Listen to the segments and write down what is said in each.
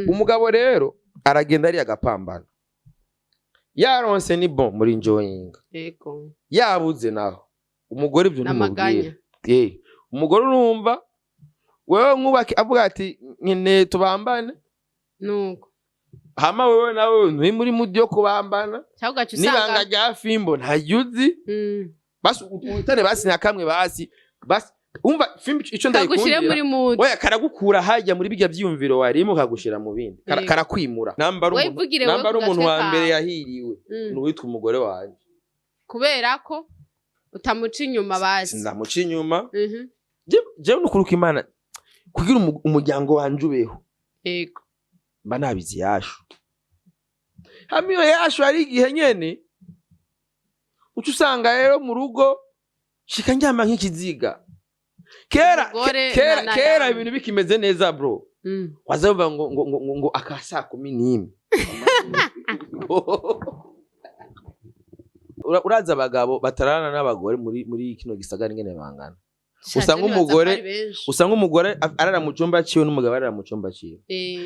Umugabo rero aragenda ari agapambana, yaronse ni bon muri enjoying, yabuze naho umugore ibyo N'amaganya. ntumubwira. Umugore urumva wewe mwubake avuga ati nkeneye tubambane, Nuko hama wewe nawe nturi muri mood yo kubambana. Cyangwa ugaca n'ibanga usanga rya fimbo ntaryo uzi. Basi utane basi nka kamwe, basi basi umva fimbo ico Kagushire ndayikundira. muri mood. Oya, karagukura hajya muri bijya byiyumviro warimo, kagushira mu bindi. Karakwimura. Namba ari Wewe umuntu, ivugire wewe namba ari ku umuntu gatwe wa mbere kawe. yahiriwe, ni uwitwa umugore wanjye. Kubera ko utamuca inyuma basi. Sindamuca inyuma. Jewe nukuruka Imana kugira umuryango wanje ubeho, mba nabizi yashu. Hamwe iyo yashu hari igihe nyene uca usanga rero mu rugo shika ndyama nk'ikiziga. Kera Umugore kera kera ibintu bikimeze neza, bro, waza wumva ngo aka saa 11. Urazi abagabo batararana n'abagore muri kino gisagara ingene bangana? Sha, Usanga je nibaza ko ari benshi. Usanga umugore arara mu cumba ciwe n'umugabo arara mu cumba ciwe.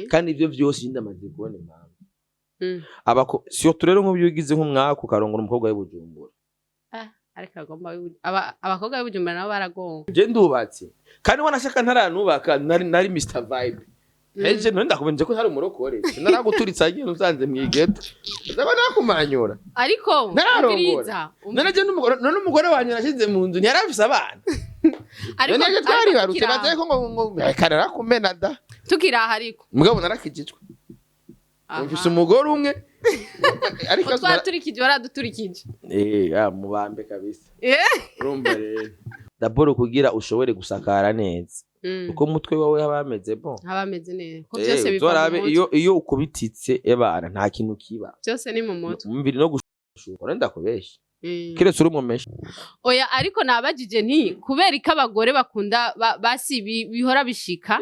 Kandi ivyo vyose ndamaze kubona impamvu. Abako surtout rero nk'ubu iyo ugize nk'umwaku ukarongora umukobwa w'i Bujumbura. Ariko abakobwa b'i Bujumbura nabo baragonga. Je ndubatse kandi wanashaka ntaranubaka nari Mr Vibe. Eje none ndakubenje ko ntari umurokore, naraguturitsa nyine usanze mw'igeto ndaba nakumanyura. Ariko Ntararongora. umviriza, None je n'umugore, none umugore wanje nashize mu nzu ntiyarafise abana? Ariko None je ariko twaribarutse tukiri aho. Baze ko ngo reka narakumena da. Tukiri aho ariko. Mugabo narakijijwe. Mfise umugore umwe ariko Utwaturikije, waraduturikije. Eh, mubambe kabisa. Urumva rero d'abord kugira ushobore gusakara neza, uko umutwe wawe haba hameze bon. Haba hameze neza ko byose biva mu Uzorabe mutwe. iyo ukubititse ebana nta kintu kiba. Byose ni mu mutwe. Umubiri no gushuka none ndakubesha, kiretse uri umumesha. Oya, ariko nabajije nti kubera ko abagore bakunda basi bihora bishika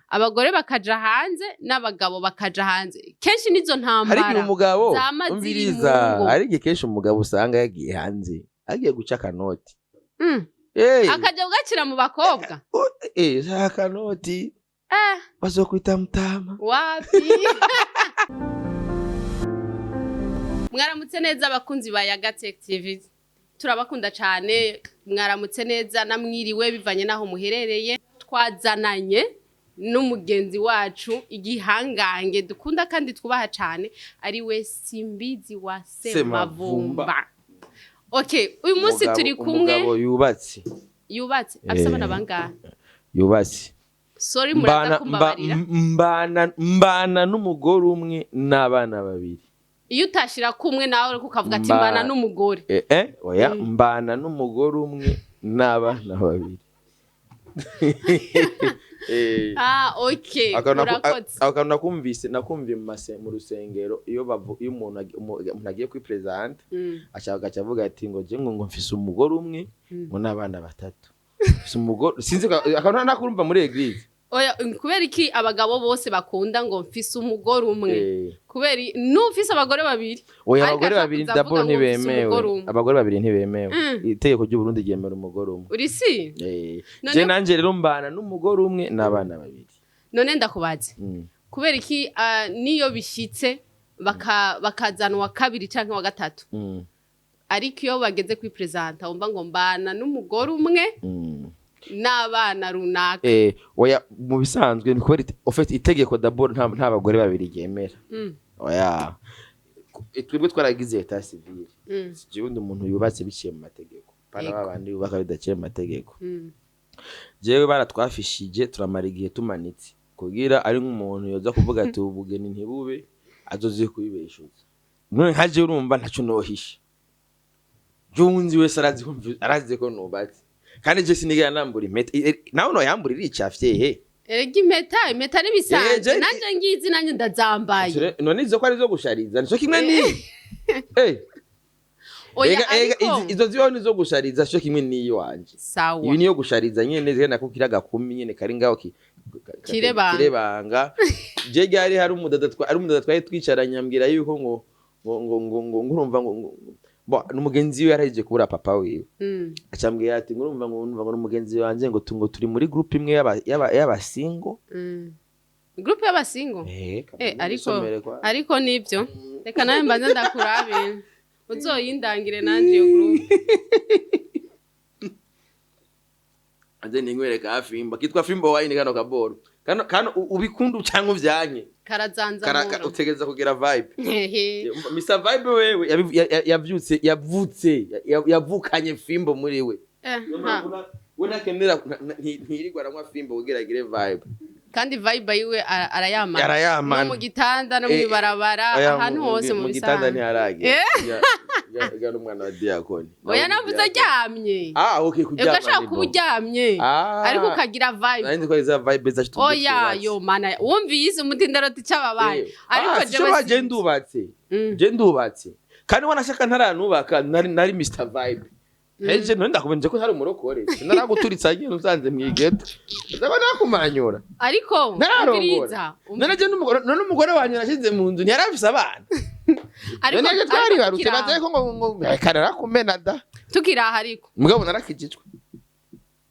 abagore bakaja hanze n'abagabo bakaja hanze kenshi nizo Hari igihe ntambara umugabo zama ziri mu umviriza ngo. Hari igihe kenshi umugabo usanga yagiye hanze agiye guca akanoti. Akaja kugacira mu bakobwa. Akanoti bazokwita mutama. Wapi. Mwaramutse neza abakunzi ba Yaga Tech TV, turabakunda cyane. Mwaramutse neza namwiriwe bivanye n'aho muherereye. Twazananye n'umugenzi wacu igihangange dukunda kandi twubaha cyane, ari we Simbizi wa Semavumba. Semavumba. Okay, uyu munsi turi kumwe. Umugabo yubatse. Yubatse, afise abana bangahe? Yubatse. Sorry, muraza kumbabarira. Mbana n'umugore umwe n'abana babiri. Iyo utashira kumwe nawe uriko ukavuga ati mbana n'umugore. Oya, mbana n'umugore umwe n'abana babiri. Ah, okay. Urakoze. Akantu nakumviye mu rusengero, iyo umuntu agiye kuri président, agaca avuga ati ngo je ngo mfise umugore umwe ngo n'abana batatu, mfise umugore, sinzi akantu nakumva muri église. Oya, kubera iki abagabo bose bakunda ngo mfise umugore umwe? Kubera n'ufise abagore babiri. Oya, Ariko abagore ashaka babiri kuza d'abord avuga ngo mfise ntibemewe. umugore umwe. Abagore babiri ntibemewe. Itegeko ry'u Burundi ryemera umugore umwe. Uri si? Je nanje rero mbana n'umugore umwe n'abana babiri. None ndakubaze. Kubera iki niyo bishitse bakazana uwa kabiri canke uwa gatatu, ariko iyo bageze kuri présentation wumva ngo mbana n'umugore umwe n'abana runaka? Oya, mu bisanzwe ni kubera en fait itegeko d'abord nta bagore babiri ryemera. Oya, twebwe twaragize état civil. Jewe ndi umuntu yubatse biciye mu mategeko, pana babandi yubaka bidaciye mu mategeko. Jewe baratwafishije, turamara igihe tumanitse kugira ari nk'umuntu yoza kuvuga ati ubu bugeni ntibube, azoze kubibeshuza. None nka jewe urumva ntaco nohisha, jewe wese arazi ko arazi ko nubatse, kandi je sinigera nambura impeta. Nawe noyambura iricafye he? Erega impeta n'ibisanzwe. Nanje ngizi, nanje ndazambaye. None izo ko ari izo gushariza nico kimwe ni Oya, Ega, ariko izo zibaho nizo gushariza, cyo kimwe n'iyo wanje. Sawa. Ibi niyo gushariza nyene, zigenda ko kira gakumi nyene kari ngaho Kirebanga. Kirebanga. Je ryari hari umudada ari umudada twari twicaranye, ambwira yuko ngo urumva ngo bo n'umugenzi we yarahejeje kubura papa wiwe. Acambwira ati ngo urumva ngo n'umugenzi wanje ngo ngo turi muri groupe imwe y'aba single. Groupe y'aba single. Eh, Ariko nisomere kwa. Ariko nibyo, reka nawe mbanze ndakurabe, uzoyindangire nanje iyo groupe. Aze ninkwereka fimbo kitwa fimbo wine, kano kaboro kano ubikundu cyangwa uvyanye. Karazanzamura. Utegereza kugira vibe. Hehe. Mr Vibe wewe yavyutse yavutse yavukanye fimbo muri we. Ha. We ntakenera ntirirwa aranywa fimbo kugira agire vibe. Kandi vibe yiwe arayamana. Arayamana. No mu gitanda, no mw'ibarabara, Oya, ahantu hose mu mu gitanda bisanzwe. Ntiharagira. Ga n'umwana wa diakoni. Oya, navuze aryamye. Ah, okay, kuryama Ego, ashaka ni kuba bon. uryamye Ah. ariko ukagira vibe. Nari nzi ko ari za vibe zacu tugiye Oya. twubatse. Yo mana, wumvise umutindaroti c'ababaye. Ariko Ah, jewe sico, je sinzi. ndubatse. Je ndubatse kandi wanashaka ntaranubaka, nari Mr Vibe. Eje none ndakubenje ko ntari umurokore, naraguturitsa nyine usanze mw'igeto, ndaba nakumanyura. Ariko Ntararongora. umviriza, None je n'umugore, none umugore wanjye nashize mu nzu ntiyarafise abana. Ariko None je ariko twaribarutse tukiri baze ko ngo reka narakumena da. Tukiri aha ariko. Mugabo narakijijwe.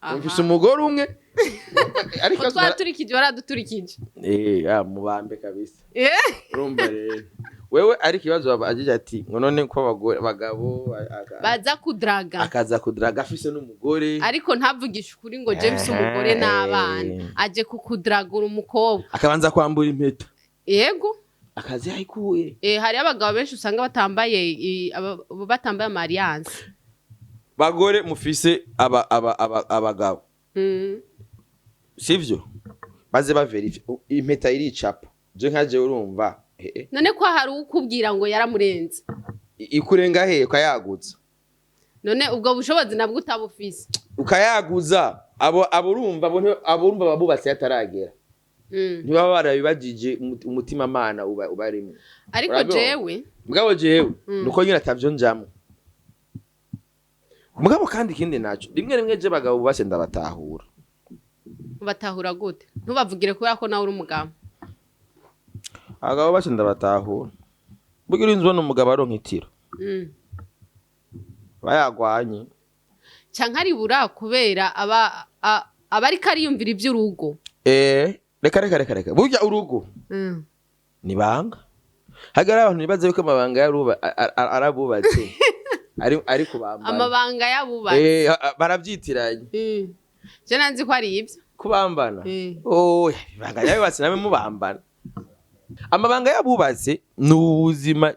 Aha. Mfise umugore umwe ariko Utwaturikije, waraduturikije. Eh, mubambe kabisa. Urumva rero wewe, ariko ikibazo agira ati ngo none ko abagore abagabo Baza kudraga. Akaza kudraga afise n'umugore. Ariko ntavugishe ukuri ngo James umugore n'abana, aje kukudragura umukobwa. Akabanza kwambura impeta. Yego. Akazi yayikuye. Hariyo abagabo benshi usanga batambaye batambaye ama alliance. Bagore mufise aba aba aba abagabo, sivyo, baze baverifye impeta iricapa. Je nka je urumva None ko hari ukubwira ngo yaramurenze? Ikurenga he ukayaguza? None ubwo bushobozi nabwo utabufise? Ukayaguza. Abo urumva abo abo urumva babubatse yataragera, ntibaba barabibagije umutima mana uba ubarimo. Ariko Urabibona? jewe Mugabo jewe nuko nyine atavyo njamwo. Mugabo kandi ikindi naco, rimwe rimwe je bagabo bubatse ndabatahura. Batahura gute? Ntubavugire kubera ko nawe uri umugabo. Abagabo base ndabatahura. Burya urinze ubona umugabo aronka itiro, bayagwanye. Canke aribura kubera aba ariko ariyumvira ivy'urugo. Reka reka reka reka, burya urugo ni banga. Hagari abantu nibaza yuko amabanga arabubatse ari kubambana. Amabanga y'abubatsi. Barabyitiranye. Je nanzi ko ari ivyo. Kubambana. Oh, ibanga y'abubatse namwe mubambana. Amabanga y'abubatse ni ubuzima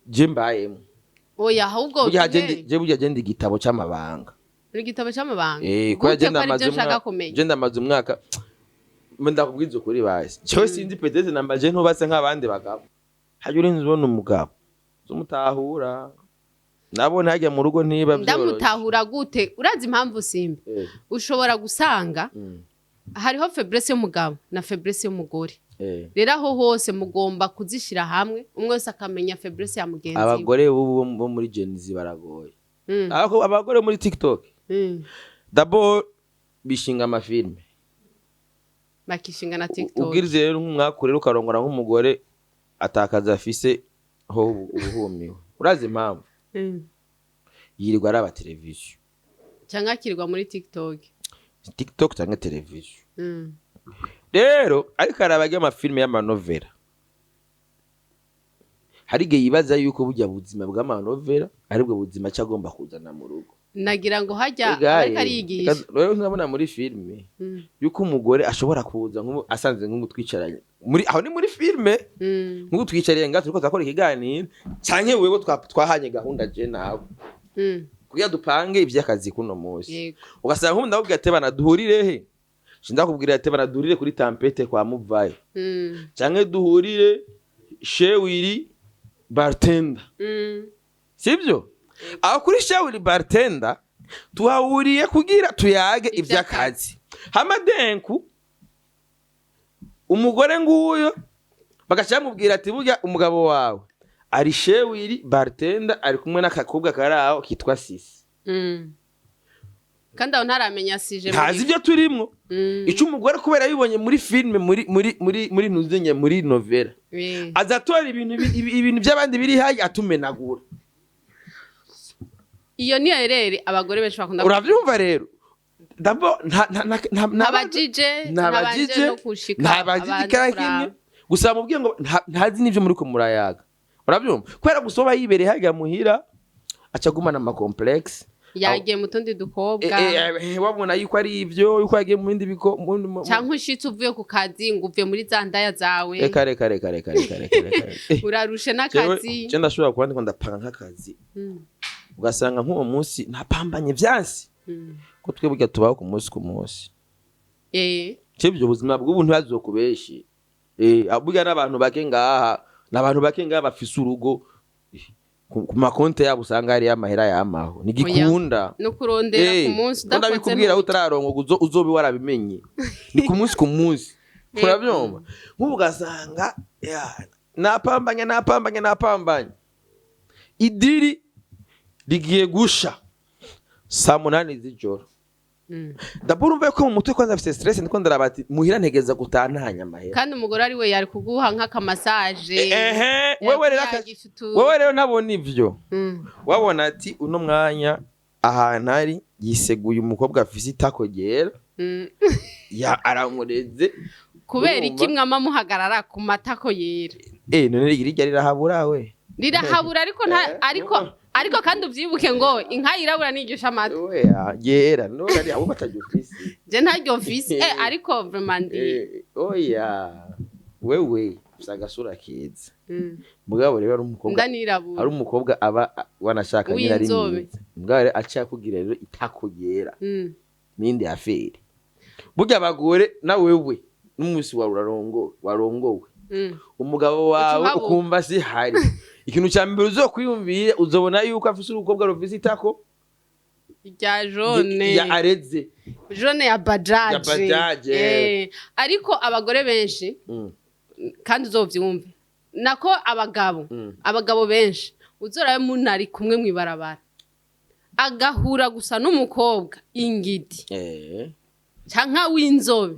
je mbayemo. Oya, ahubwo Burya je burya je ndi igitabo c'amabanga. Uri igitabo c'amabanga? Kubera Gute je ko ari ndamaze byo nshaka umwaka kumenya? Je ndamaze umwaka, mbe ndakubwiza ukuri basi. Jewe sinzi, peut-être nambaje ntubatse nk'abandi bagabo. Hajya urinze ubona umugabo uzumutahura, nabo ntajya mu rugo ntiba vyoroshe. Ndamutahura gute? Urazi impamvu, Simba? Ushobora gusanga hariho faiblesse y'umugabo na faiblesse y'umugore. Rero aho hose mugomba kuzishira hamwe, umwe wese akamenya faiblesse ya mugenzi we. Abagore bubu bo muri Gen Z baragoye. Abagore muri TikTok, d'abord bishinga amafilme. Bakishinga na TikTok. Ubwirize rero nk'umwaka rero ukarongora nk'umugore atakaza afise ho ubuhumiwe. Urazi impamvu? Yirirwa araba televiziyo. Canke akirirwa muri TikTok. TikTok cyangwa televiziyo. Rero ariko araba amafilme y'amanovela, hari igihe yibaza yuko burya buzima bw'amanovela aribwo buzima aca agomba kuzana mu rugo. Nagira ngo hajya Egaye, ariko ariyigisha. Rero nkabona muri filime yuko umugore ashobora kuza nk'ubu asanze nk'ubu twicaranye muri aho, ni muri filime, nk'ubu twicariye ngaha turiko turakora ikiganiro, canke wewe twahanye gahunda je nawe kugira dupange ivy'akazi kuno munsi, ugasanga nk'ubu ndakubwira ati bana duhurire he, ndakubwira ati bana duhurire kuri Tempête kwa Muvayo, canke duhurire chez Willy bartender. Sibyo, aho kuri chez Willy bartender tuhahuriye kugira tuyage ivy'akazi. Hama denku umugore nguyo bagaca bamubwira ati burya umugabo wawe ari chez Willy bartender, ari kumwe n'akakobwa kari aho kitwa Sisi. Kandi aho ntaramenya sije. Ntazi ibyo turimwo. Ico umugore kubera yabibonye muri filime, muri ntuzenye, muri novela, aza atora ibintu ibintu by'abandi biri hayi atumenagura. Iyo niyo erere abagore benshi bakunda. Uravyumva rero, D'abord nta Ntabajije, ntabajije, ntabanje no gushika ntabajije abanze ikara kuraba. kimwe gusa bamubwiye ngo ntazi n'ivyo muri ko murayaga. Urabyumva, kubera gusa uba yibereye harya muhira, aca agumana ama complexe. Yagiye mu tundi dukobwa. Wabona yuko ari ivyo, yuko yagiye mu bindi biko Canke ushitse uvuye ku kazi, ngo uvuye muri za ndaya zawe. Reka, reka, reka, reka, reka, reka, reka. Urarushe n'akazi. Jewe ndashobora kuba ndiko ndapanga nk'akazi, ugasanga nk'uwo munsi napambanye vyansi, ko twe burya tubaho ku munsi ku munsi. Cibyo ubuzima bw'ubu ntibazokubeshi. Burya n'abantu bake ngaha, n'abantu bake ngaha bafise urugo, ku makonte yabo usanga hariyo amahera yamaho ntigikunda. No kurondera ku munsi ko udakoze. Ndabikubwira aho utararongoga, uzobe warabimenye, ni ku munsi ku munsi. Urabyumva, nk'ubu ugasanga ya, napambanye, napambanye, napambanye, idiri rigiye gusha saa 8 z'ijoro. D'abord urumva ko mu mutwe kwanza afise stress, ndiko ndaraba ati muhira ntegeza gutaha ntahanye amahera. Kandi umugore ari we yari kuguha nk'aka massage. Ehe, wewe rero wewe rero ntabona ivyo. Wabona ati uno mwanya ahantu ari yiseguye umukobwa afise itako ryera, ya aramureze. Kubera Urumva? iki mwama muhagarara ku matako yera? None rirya rirahabura we. Rirahabura, ariko nta ariko kandi uvyibuke ngo inka yirabura niryosha amata. We yera none ari abo bataryo ufise. Je ntaryo mfise, ariko vraiment ndi Oya, wewe ufise agasura keza. Mugabo rero ari umukobwa Ndanirabura. ari umukobwa aba wanashaka nyine ari W'inzobe. mwiza, mugabo rero aca akubwira rero itako ryera n'indi affaire. Burya abagore na wewe n'umunsi wawe warongowe, umugabo wawe Uca uhabuka. ukumva si hari ikintu cya mbere uzokwiyumvira, uzobona yuko afise urukobwa rufise itako rya jaune. Ya areze. Jaune ya bajaje. Ya bajaje. Ariko abagore benshi, kandi uzovyumve nako abagabo, abagabo benshi uzorabe munari kumwe mw'ibarabara, agahura gusa n'umukobwa ingidi canka w'inzobe,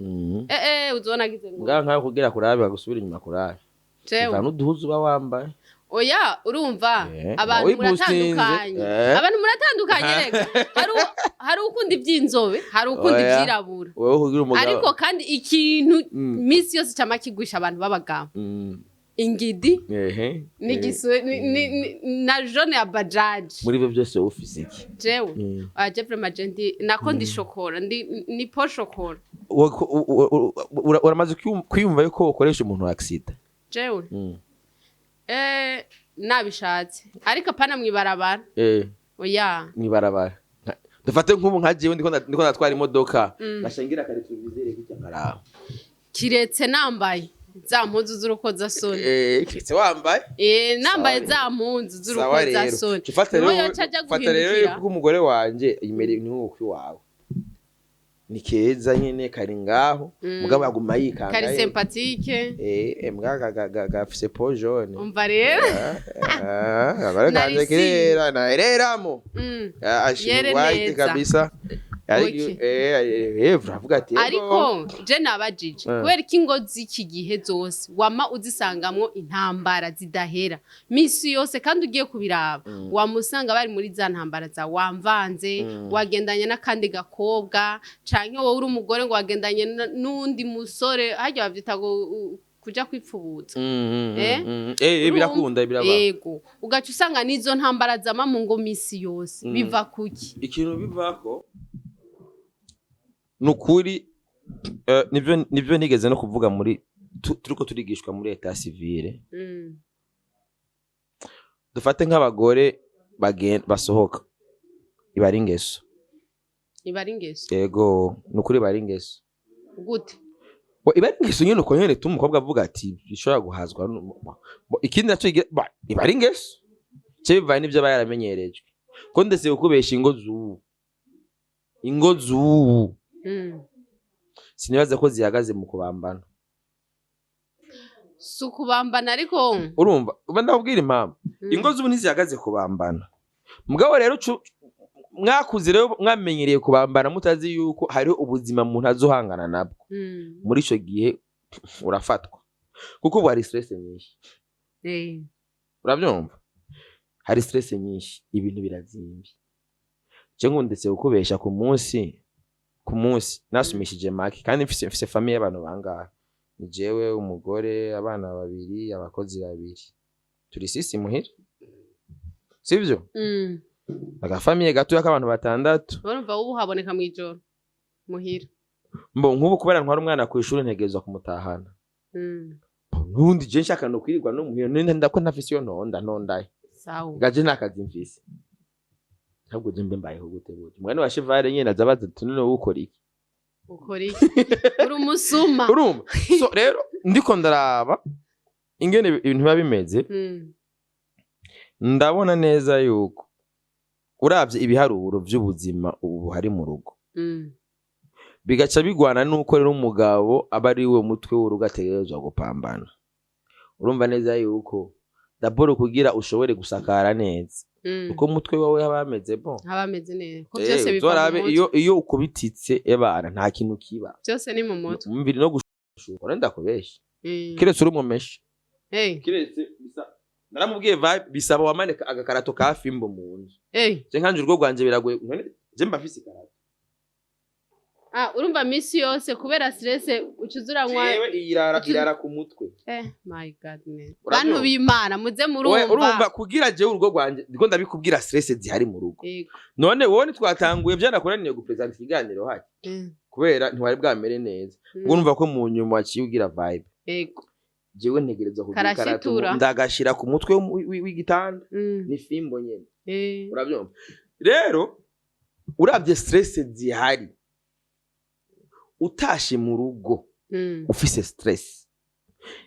uzobona agize ngo Ngaho nkaho kugira kurabe bagusubira inyuma kurabe. Jewe. Ivana n'uduhuzu uba wambaye. Oya, urumva, abantu wiboostinze. muratandukanye. Abantu muratandukanye rega. Hari ukunda iby'inzobe, hari ukunda Oya. ibyirabura. Wewe kugira umugabo Ariko kandi ikintu misi yose cama kigwisha abantu b'abagabo, ingidi na jaune ya bajaji. Muri ibyo byose wowe ufise iki? Jewe, ah, je vraiment je ndi nako ndi chocolat, ndi ni peau chocolat. Uramaze kwiyumva yuko ukoresha umuntu wa accident? Jewe, nabishatse, ariko apana mwibarabara. Oya. Mwibarabara. Dufate nk'ubu nka jewe ndiko ndatwara imodoka, ngashangira ka rétroviseur gutya nkaraba. Kiretse nambaye za mpuzu z'urukozasoni. Kiretse wambaye. Nambaye Sawa. za mpuzu Sawa rero. z'urukozasoni. Fata Niho rero, yoca aja fata rero guhindukira. kuko umugore wanje imere ni nk'uko iwawe. Ni keza nyene kari ngaho, mugabo aguma yikanga. Kari sympathique. Mbwa gafise peau jaune. Umva rero. Ah, agore kanje Narisi. kirera nahereramo. Yere White neza. kabisa. Okay. Uravuga ati yego. Ariko je nabajije, kubera ko ingo z'iki gihe zose wama uzisangamwo intambara zidahera misi yose, kandi ugiye kubiraba wama usanga bari muri za ntambara za wamvanze, wagendanye n'akandi gakobwa, canke wowe uri umugore ngo wagendanye n'undi musore, harya bavyita ngo kuja kwipfubuza. Eh? Birakunda, biraba. Yego, ugaca usanga n'izo ntambara zama mu ngo misi yose. Biva kuki? Ikintu bivako ni ukuri, nivyo nigeze no kuvuga muri turiko turigishwa muri état civil. Dufate nk'abagore basohoka, iba ari ingeso. Iba ari ingeso? Yego, ni ukuri iba ari ingeso. Gute? Bo, iba ari ingeso nyene, uko nyene tuma umukobwa avuga ati bishobora guhazwa ikindi naco iba ari ingeso cyo bivanye n'ivyo aba yaramenyerejwe, ko ndetse kukubesha ingo z'ubu, ingo z'ubu sinibaza ko zihagaze mu kubambana. Si ukubambana ariko. Urumva, uba ndakubwira impamvu. Ingo z'ubu ntizihagaze kubambana, mugabo rero mwakuze rero mwamenyereye kubambana, mutazi yuko hariho ubuzima umuntu azohangana nabwo. Muri ico gihe urafatwa, kuko ubu hari stress nyinshi. Urabyumva, hari stress nyinshi, ibintu birazimvye. Je ngo ndetse kukubesha ku munsi Ku munsi nasumishije make, kandi mfise famille y'abantu bangahe? Ni jewe, umugore, abana babiri, abakozi babiri, turi six muhira, sivyo? Mm. Agafamille gatoya k'abantu batandatu. Urumva ubu haboneka mw'ijoro muhira? Mbo nk'ubu kubera ntwara umwana ku ishuri, ntegerezwa kumutahana. Nubundi je nshaka no kwirirwa no muhira, none ndako ntafise iyo ntonda ntondaye. Sawa. Gaje nta kazi mfise, ntabwo je mbe mbayeho gute gute? Umugani wa Chevale nyene aza abaza ati: "None wowe ukora iki?" Ukora iki? Uri umusuma. Urumva, so rero ndiko ndaraba ingene ibintu biba bimeze, ndabona neza yuko uravye ibiharuro vy'ubuzima ubu buhari mu rugo, bigaca bigwana nuko rero umugabo aba ari we mutwe w'urugo, ategerezwa gupambana. Urumva neza yuko d'abord kugira ushobore gusakara neza, uko umutwe wawe haba hameze bon. Haba hameze neza ko byose biva uzorabe mu mutwe. Iyo ukubititse, ebana, nta kintu kiba. Byose ni mu mutwe. Umubiri no gushuka, none ndakubesha? Kiretse uri umumeshi. Kiretse bisa naramubwiye vibe bisaba wamanika agakarato ka fimbo mu nzu. Je nkanje urugo rwanje biragoye, none je mba mfise ikarato. Ah, urumva misi yose kubera stress ucuza uranywa. Jewe irara ku mutwe. My goodness. Urabyumva? Bantu b'Imana, muze Oya, murumva. Urumva, kugira jewe urugo rwanje, ndiko ndabikubwira, stress zihari mu rugo. None wowe ntitwatanguye byanakunaniye gupresenta ikiganiro haki, kubera ntiwari bwamere neza. Ubwo urumva ko mu nyuma waciye ugira vibe. Jewe ntegerezwa kugira ikarato Karashitura. ndagashira ku mutwe w'igitanda. Ni fimbo nyene. Urabyumva rero, uravye stress zihari, utashe mu rugo ufise stress,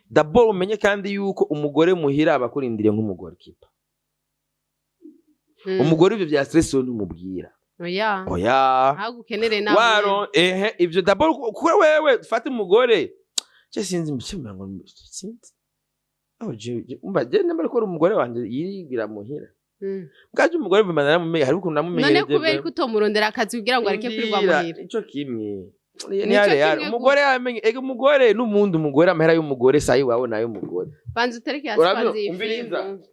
d'abord umenye kandi yuko umugore muhira aba akurindiriye nk'umugore kipa. Umugore ivyo vya stress we ntumubwira. Oya. Oya. Ntagukenere nawe. Waro ehe, ivyo d'abord kuko wewe fata umugore, je sinzi ngo sinzi aho je umva, je nimba ariko umugore wanje yigira muhira, bwaje umugore vuma naramumenye, hari ukuntu namumenye. None kubera ko utomurondera akazi kugira ngo areke kwirirwa muhira? Ico kimwe. Nico Ni yare yare kimwe. Umugore yamenye ega umugore n'umundi umugore, amahera y'umugore sayi wawe nayo umugore. Banza utereke hasi. Urabyumva? Kwanza iyi Umviriza. fimbo.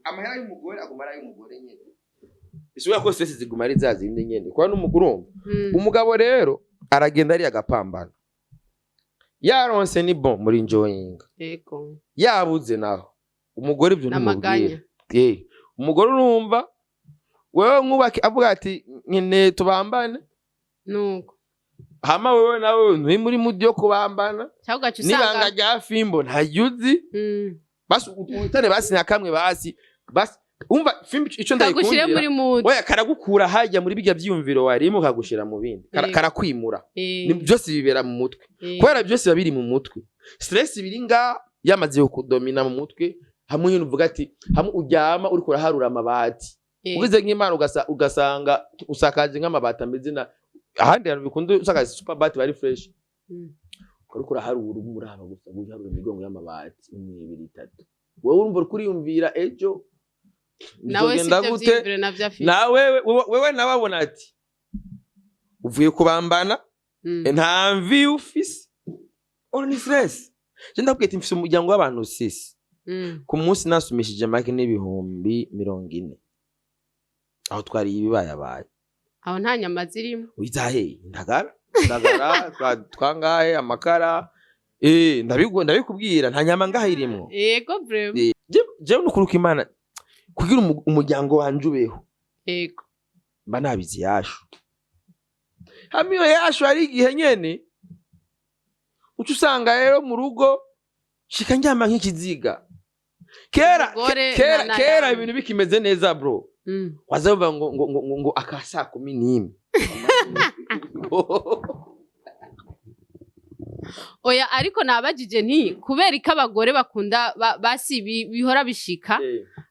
Amahera y'umugore aguma ari ay'umugore nyene, bisubira ko stress ziguma ari za zindi nyene kwa n'umugore, urumva? Umugabo rero aragenda ari agapambana, yaronse ni bon muri enjoying, yabuze naho umugore ibyo ntumubwira. N'amaganya. Umugore urumva wewe nkubake avuga ati: "Nkeneye tubambane." Nuko. Hama wewe nawe nturi muri mood yo kubambana. Cyangwa ugaca N'ibanga usanga rya fimbo ntaryo uzi. Basi utane, basi nka kamwe, basi basi umva fimbo ico Kagushire ndayikundira. muri mood. Oya, karagukura hajya muri bijya vyiyumviro warimo, kagushira mu bindi. Karakwimura. Byose bibera mu mutwe. Kubera byose biba biri mu mutwe, stress biri nga yamaze kudomina mu mutwe, hamwe nyine uvuga ati hamwe uryama uriko uraharura amabati. Ugize nk'Imana ugasanga usakaje nk'amabati ameze na ahandi hantu bikunda usakaje superbat bari fresh, uriko uraharura, umuraba gusa guharura imigongo y'amabati, umwe, ibiri, itatu, wowe urumva uriko uriyumvira ejo Nawe si bizogenda ibyo gute. vyiyumviro navyo afite. Nawe wewe nawe abona ati uvuye kubambana, nta mvi ufise, oro ni stress. Je ndabwiye ati mfise umuryango w'abantu six. Ku munsi nasumishije make n'40,000, aho twariye ibibayabaye. Aho nta nyama zirimo. Uzahe indagara, indagara twangahe amakara, ndabikubwira, nta nyama ngahe irimwo. Yego vraiment. Jewe nukuruka Imana kugira umuryango wanje ubeho, mba nabizi yashu hamwe iyo yashu hari igihe nyene uca usanga rero mu rugo shika ndyama nk'ikiziga. Kera Umugore kera kera ibintu bikimeze neza, bro, waza wumva ngo aka saa 11. Oya, ariko nabajije nti kubera ko abagore bakunda basi bihora bishika,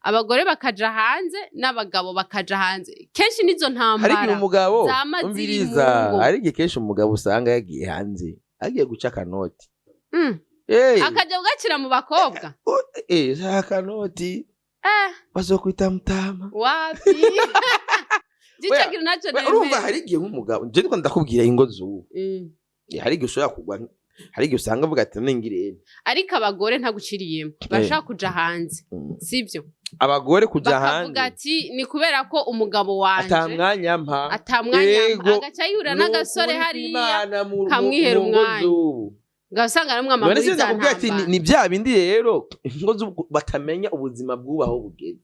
abagore bakaja hanze n'abagabo bakaja hanze kenshi nizo Hari igihe ntambara umugabo zama ziri mu umviriza, ngo. hari igihe kenshi umugabo usanga yagiye hanze agiye guca akanoti. Akaja kugacira mu bakobwa. Akanoti bazokwita mutama. Wapi. Jico Oya, kintu naco urumva nemera. Hari igihe nk'umugabo, je ndiko ndakubwira ingo zubu, hari igihe ushobora kugwa. Hari igihe usanga avuga ati none ngirente. Ariko abagore, ntaguciriyemo, bashaka kuja hanze, sivyo? Abagore kuja Bakavuga hanze ati ni kubera ko umugabo wanje ata mwanya mpa. Ata mwanya mpa. Ego. Agaca yihura n'agasore Ni ukuri hariya kw'Imana kamwihera mu ngo umwanya. z'ubu. Ugasanga aramwama None muri sinzi za nakubwira ati ntambara. Ni bya bindi rero ingo z'ubu batamenya ubuzima bw'ubaho bugeze,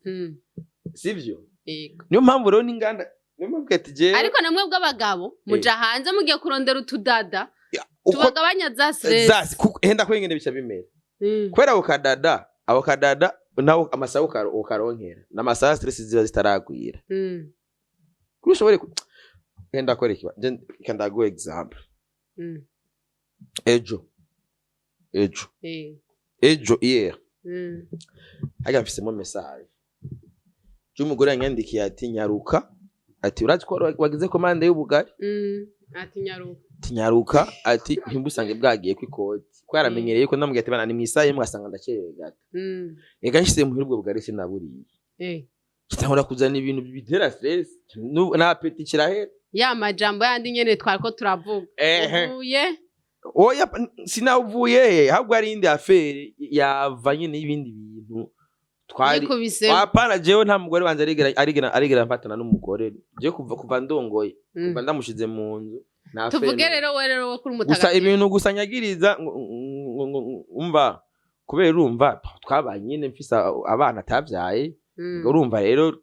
sivyo? Yego. Niyo mpamvu rero n'inganda, niyo mpamvu ati jewe Ariko namwe bw'abagabo muja hanze mugiye kurondera utudada uko tubagabanya za stress. Zasi kuko henda kwengene bica bimera kubera ako kadada nawe amasaha ukaronkera n'amasaha stress ziba zitaragwira kuri ushobore henda kora ikiba reka ndaguha example. Ejo ejo hier harya mfisemo message y'umugore yanyandikiye ati nyaruka, ati urazi ko wagize commande y'ubugari. Ati nyaruka. Ati nyaruka, ati ntibusange bwagiye kwikoti ko yaramenyereye ko ndamubwira ati bana ni mwisaha imwe, asanga ndacerewe gato. Reka nshyize muhira ubwo bugari sinaburiye. Kitangura kuzana ibintu bitera stress na appétit kirahera. Ya majambo yandi nyene twariko turavuga. Ehe. Uvuye Oya, sinavuye, ahubwo ari indi affaire yava nyine y'ibindi bintu twari Yikubise. Hapana, jewe nta mugore wanje arigera mfatana n'umugore. Jewe kuva ndongoye, kuva ndamushize mu nzu, nta affaire Tuvuge n'umwe. rero we rero wo kuri Gusa umutagatifu. ibintu gusa nyagiriza umva, kubera urumva twabanye nyine mfise abana atavyaye. Urumva rero,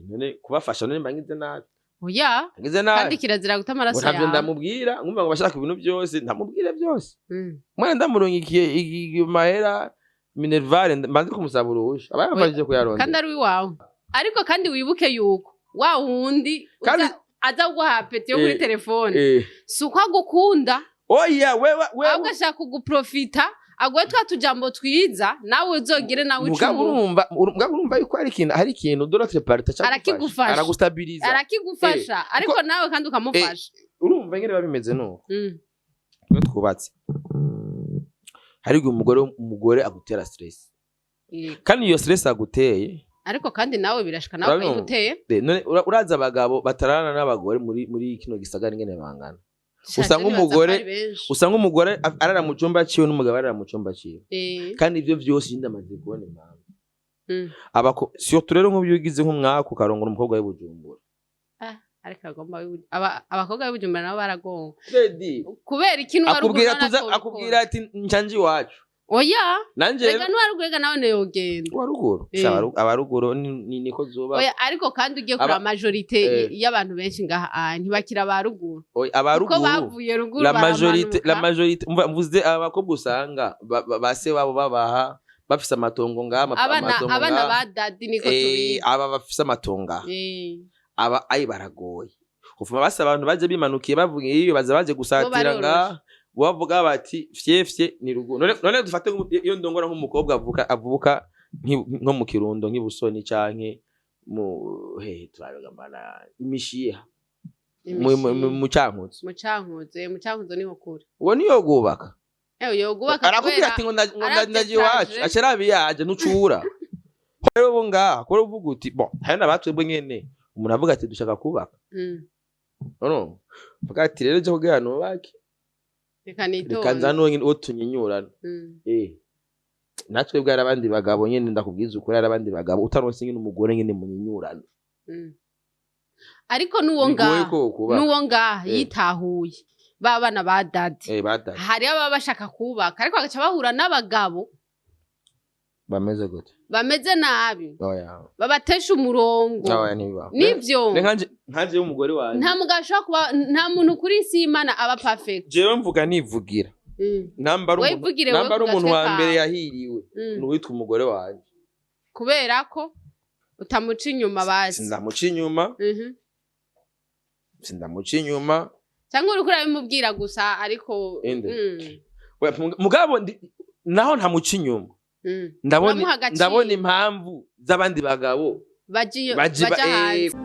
none kubafasha, none mba ngize nabi? Oya. Ngize nabi. Kandi kirazira guta Ngo amaraso ntavyo yawe. ndamubwira, nkumva ngo bashaka ibintu byose ndamubwira byose. Umwana ndamurungikiye mahera minerval, mbanze kumusaba uruhusha, aba yamfashije kuyarondera. Kandi ari uwawe. Ariko kandi wibuke yuko wa wundi aza guha appétit yo kuri telefone si uko agukunda, Oya, wewe wewe ahubwo ashaka kuguprofita, aguhe twa tujambo twiza nawe uzogire nawe Mugabo icumu. Urumva, mugabo urumva yuko hari ikintu de l'autre part aca Arakigufasha. aragustabiliza. Arakigufasha, ariko nawe kandi ukamufasha. Urumva ingene biba bimeze nuko twe twubatse, hari igihe umugore agutera stress, kandi iyo stress aguteye Ariko kandi nawe birashika nawe Urabibona? ukayimuteye. None urazi abagabo batarana n'abagore muri kino gisagara ingene bangana? Sha, Usanga je nibaza ko ari benshi. Usanga umugore arara mu cumba ciwe n'umugabo arara mu cumba ciwe. Kandi ivyo vyose ndamaze kubona impamvu. Abako surtout rero nk'ubu iyo ugize nk'umwaka ukarongora umukobwa w'i Bujumbura. Ariko agomba abakobwa b'i Bujumbura nabo baragonga. Freddy Kubera ikintu wari akubwira tuza, akubwira ati ncanje iwacu. Oya. Nanje Rega n'uwaruguru nawe ntiyogenda. Wa ruguru. Sha, abaruguru niko zuba. Oya, ariko kandi ugiye kuraba majorité y'abantu benshi ngaha, ntibakira ba ruguru Oya, kuko abaruguru bavuye ruguru la majorité la baramanuka. majorité, umva, mvuze abakobwa usanga ba se wabo babaha bafise amatongo ngaha, Abana amatongo abana ngaha. ba dadi niko tubizi. Aba bafise amatongo aha, aba ayi baragoye ufuma basa abantu baje bimanukiye bavuga iyo baza baje gusatira Baroroshe. ngaha bavuga bati fye fye ni ruguru. None dufate iyo ndongora nk'umukobwa avuka nko mu Kirundo, nk'ibusoni canke mu he turabiga mana imishiha mu Cankuzo. Mu Cankuzo, mu Cankuzo niho kure. Uwo niyo gubaka. Yogubaka Arakubwira kubera ati ngo aravye ndaje iwacu trajet. Aca arabiyaje ntucura rero bo ngaha kubera uvuga uti bon hari n'abatwebwe nyene umuntu avuga ati dushaka kubaka. Urumva, vuga ati rero je kugira nubake, Reka reka nitonde. nzane uwo nyene uwo tunyinyurana. Natwe bwari abandi bagabo nyene, ndakubwiza ukuri, hari abandi bagabo utaronse nyene umugore nyene munyinyurana. Ariko n'uwo Bigoye ngaha ko kubaka. n'uwo ngaha yitahuye ba bana ba dadi, Badadi. hariyo ababa bashaka kubaka ariko bagaca bahura n'abagabo Bameze gute? Bameze nabi, Oya. babatesha umurongo. Oya, ntibibaho. Nivyo. Ne nkanje y'umugore wanje. Nta mugabo ashobora kuba, nta muntu kuri isi y'Imana aba perfect. Jewe mvuga nivugira. Namba ari umuntu Wivugire wewe namba ari ku umuntu gatwe wa mbere kawe. yahiriwe nuwitwa umugore wanje. Kubera ko utamuca inyuma bazi. Sindamuca inyuma. Sindamuca inyuma. Cyangwa uriko urabimubwira gusa ariko Inde? We, mugabo naho ntamuca inyuma, ndabona Uramuha agaciro. ndabona impamvu z'abandi bagabo Bajiyo baji baja hanze.